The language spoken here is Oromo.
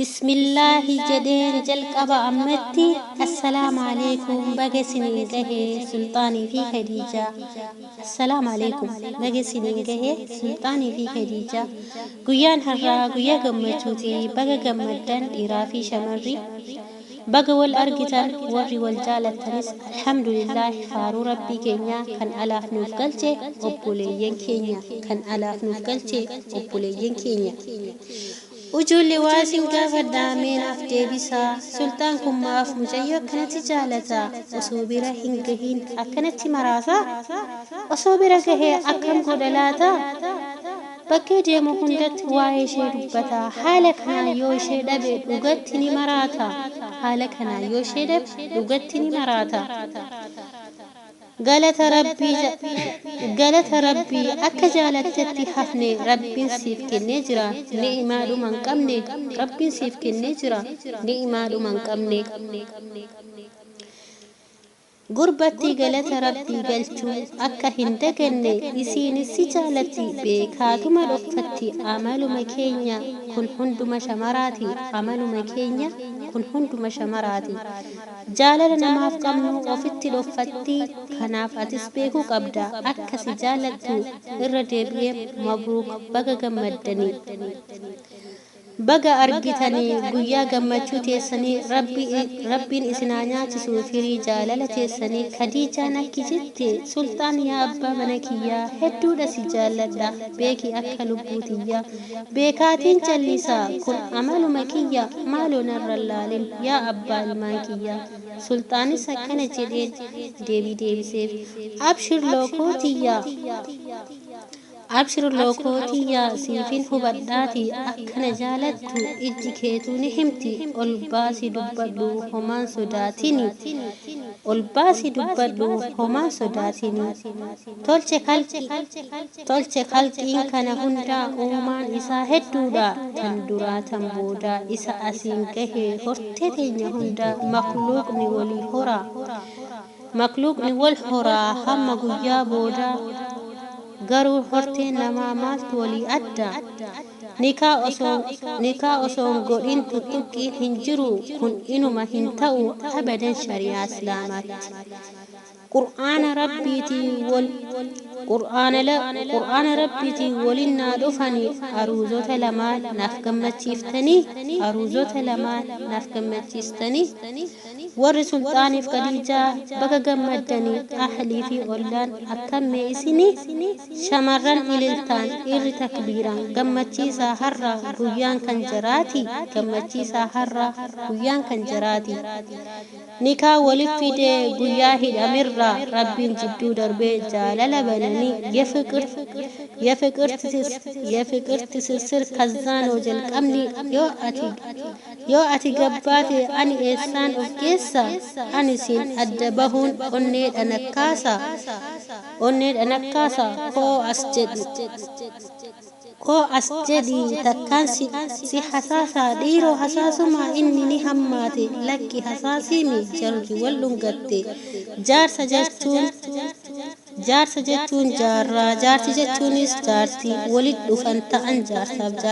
Bismillaahi jedheen jalqaba ammatti. Assalaamu alaikum, baga isiniin gahe Sulxaanii fi Khadiijaa. Assalaamu alaikum, baga isiniin gahe Sulxaanii fi Khadiijaa. Guyyaan har'aa guyyaa gammachuuti. Baga gammaddan dhiiraa fi shamarri. Baga wal argitan warri wal jaalattanis. Alhamdulillaahi, faaruu Rabbii keenyaa kan alaaf nuuf galche obboleeyyan keenya, kan alaaf nuuf galche obboleeyyan keenya. Ujoollee, waa isin gaafadhaa, mee naaf deebisaa. Sulxaan kun maaf mucayyoo akkanatti jaalata? Osoo bira hin gahin akkanatti maraasaa? Osoo bira gahee akkam godha laata? Bakkee deemu hundatti waa'ee ishee dubbata. Haala kanaan yoo ishee dhabe dhugatti ni maraata. Haala kanaan yoo ishee dhabe dhugatti ni maraata. Galata Rabbii, galata Rabbii, akka jaalattetti hafne Rabbiin siif kennee jira ni'imaadhuma hin qabne. Rabbiin siif kennee jira ni'imaadhuma hin qabne. Gurbatti galata Rabbii galchuu akka hin daganne. Isiinis si jaalatti, beekaatuma dhoffatti. Amaluma keenya kun hunduma shamaraati. Amaluma keenya kun hunduma shamaraati. Jaalala namaaf qabnu ofitti dhoffatti. Kanaaf atis beekuu qabda akka si jaalattu. Irra deebi'ee mabruuk, baga gammaddanii. Baga argitanii guyyaa gammachuu teessanii. Rabbiin isin haa nyaachisu firii jaalala teessanii. Kadiijaan akki jette: "Sulxaan, yaa abbaa mana kiyyaa, hedduudha si jaalladha, beeki akka lubbuu tiyyaa. Beekaatiin callisaa, kun amaluma kiyya. Maaloo narra laalin, yaa abbaa ilmaan kiyyaa." Sulxaanis akkana jedheen deebii deebiseef: "Abshir lookoo tiyyaa, abshir lookoo tiyyaa, siifin hubadhaati. Akkana jaalattu ijji keetuu ni himti. Ol baasi dubbadhu, homaan sodaatini. Ol baasi dubbadhu, homaan sodaatini." Tolche kalqi, tolche kalqiin kana hundaa. Uumaan isaa hedduudha, tan duraa tan boodaa. Isa asiin gahe hortee teenya hundaa. Makluuqni walii horaa, makluuqni wal horaa hamma guyyaa boodaa. Garuu horteen namaa maaltu walii adda? Nikaa osoo hin godhin tuttuqqiin hin jiru. Kun inuma hin ta'u abadan shari'aa Islaamaatti. Qur'aana Rabbiitii waliin naa dhufanii. Aruuzota lamaan naaf gammachiiftanii, aruuzota lamaan naaf gammachiistanii. Warri Sulxaaniif Khadiijaa baga gammaddanii. Ahlii fi ollaan akkammee isinii? Shamarran ililtaan, dhiirri takbiiraan gammachiisaa. Har'a guyyaan kan jaraati. Gammachiisaa, har'a guyyaan kan jaraati. Nikaa walif fidee guyyaa hidhamirraa Rabbiin jidduu darbee jaalala bananii. የፍቅር ትስስር ከዛ ነው jalqabni. Yoo ati gabbaate ani eessaan of geessa? Ani siin adda bahuun onnee dhanakkaasa, onnee dhanakkaasa. Koo as jedhi, koo as jedhi, takkaan si hasaasaa. Dhiiroo, hasaasumaa inni ni hammaate. Lakki, hasaasiimi. Jarri wal dhungatte. Jaarsa jechuun, jaarsa jechuun jaarraa, jaarti jechuunis jaartii. Walit dhufan ta'an jaarsaaf jaartii.